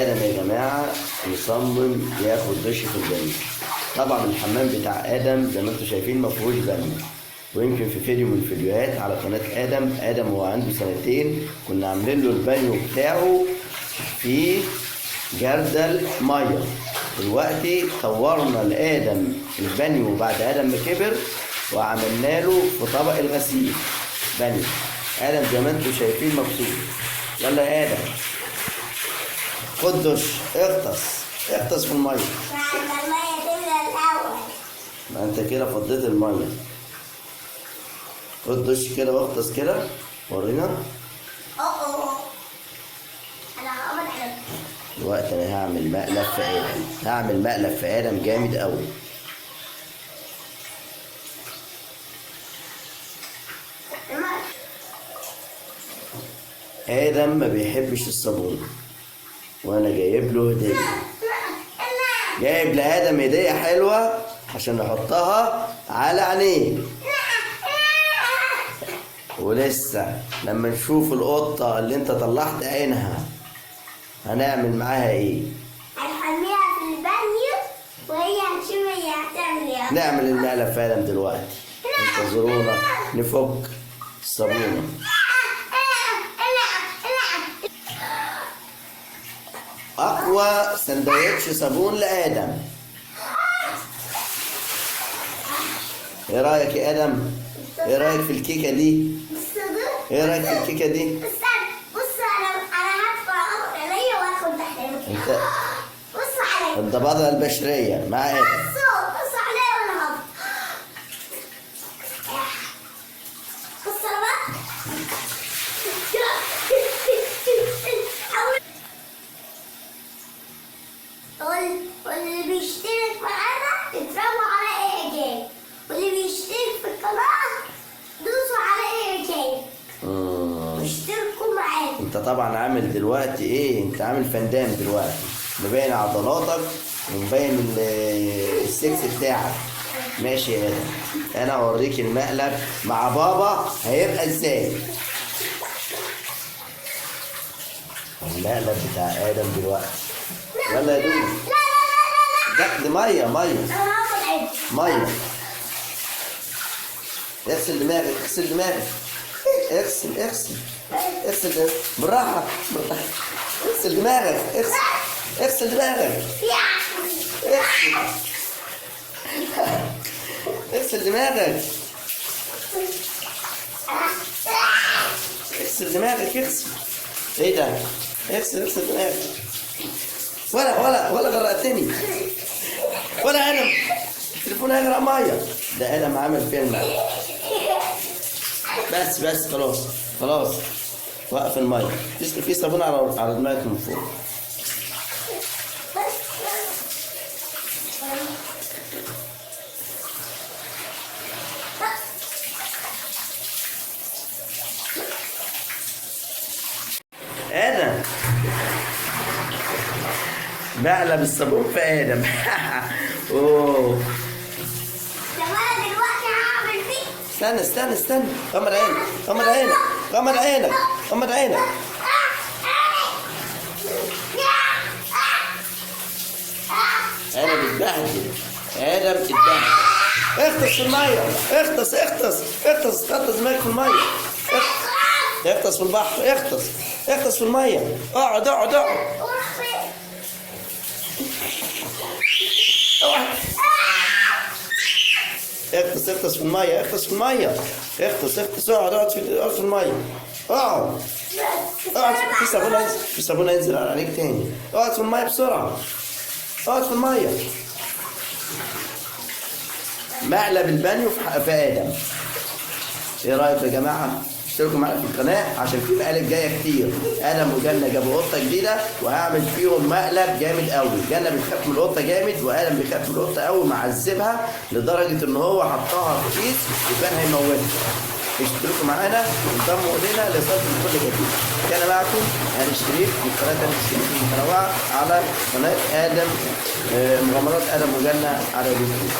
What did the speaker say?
آدم يا جماعة مصمم ياخد دش في البانيو. طبعا الحمام بتاع آدم زي ما انتم شايفين ما فيهوش بانيو، ويمكن في فيديو من الفيديوهات على قناة آدم، آدم وهو عنده سنتين كنا عاملين له البانيو بتاعه في جردل مية. دلوقتي طورنا لآدم البانيو بعد آدم ما كبر، وعملنا له في طبق الغسيل بانيو. آدم زي ما انتم شايفين مبسوط. يلا يا آدم خد دش، اغطس اغطس في المية. مع المية تملى الأول. ما انت كده فضيت المية. خد دش كده واغطس كده، ورينا. أوه أنا هقبض على دلوقتي انا هعمل مقلب في ادم، هعمل مقلب في ادم جامد قوي. ادم ما بيحبش الصابون، وانا جايب له هديه، جايب لادم هديه حلوة عشان نحطها على عينيه. ولسه لما نشوف القطة اللي انت طلعت عينها هنعمل معاها ايه؟ هنحميها في البانيو وهي هتشوف هي هتعمل ايه. نعمل المقلب في ادم دلوقتي، انتظرونا نفك الصابونه. اقوى سندوتش صابون لادم. ايه رايك يا ادم؟ ايه رايك في الكيكه دي؟ ايه رايك في الكيكه دي؟ استنى، بص انا هدفع اخد عينيا وادخل تحت المية. انت بص عليا، الضفادع البشرية مع ادم. بص عليا وانا هفضل. بص انا بقى. واللي بيشترك معانا اضربوا على اعجاب، واللي بيشترك في القناة دوسوا على اعجاب واشتركوا معانا. انت طبعا عامل دلوقتي ايه؟ انت عامل فندام دلوقتي، مبين عضلاتك ومبين السكس بتاعك. ماشي يا ادم، انا اوريك المقلب مع بابا هيبقى ازاي. المقلب بتاع ادم دلوقتي. يلا يا دودو. لا لا لا لا لا، ده دي مية مية انا هاخد عيد. مية. اغسل دماغك، اغسل دماغك، اغسل اغسل اغسل دماغك. بالراحة بالراحة، اغسل دماغك، اغسل اغسل دماغك، اغسل اغسل دماغك، اغسل دماغك، اغسل. ايه ده؟ اغسل اغسل دماغك. ولا ولا ولا غرقتني ولا قلم، التليفون هيغرق مية. ده قلم عامل فيلم. بس بس خلاص خلاص، وقف المية. في صابون على دماغك من فوق. ادم مقلب الصابون في ادم. اوه طب انا دلوقتي هعمل فيك. استنى استنى استنى، غمض عينك غمض عينك غمض عينك غمض عينك. ادم اتبهدل، ادم اتبهدل. اغطس في المية، اغطس اغطس اغطس، اغطس دماغك في المية، اغطس في البحر، اغطس اغطس في المية. اقعد اقعد اقعد اقعد. اغطس اغطس في المية، اغطس في المية، اغطس اغطس، اقعد اقعد في اقعد في المية، اقعد اقعد. في صابون هينزل، في صابون هينزل عليك تاني. اقعد في المية بسرعة، اقعد في المية. مقلب البانيو في ادم. ايه رايكم يا جماعة؟ اشتركوا معانا في القناة عشان في مقالب جاية كتير. ادم وجنه جابوا قطة جديدة وهعمل فيهم مقلب جامد قوي. جنة بتخاف من القطة جامد، وادم بيخاف من القطة قوي، معذبها لدرجة ان هو حطها في كيس وكان هيموتها. اشتركوا معانا وانضموا الينا لصدر كل جديد. كان معكم هاني الشريف من قناة هاني الشريف المتنوعة على قناة ادم، مغامرات ادم وجنه على اليوتيوب.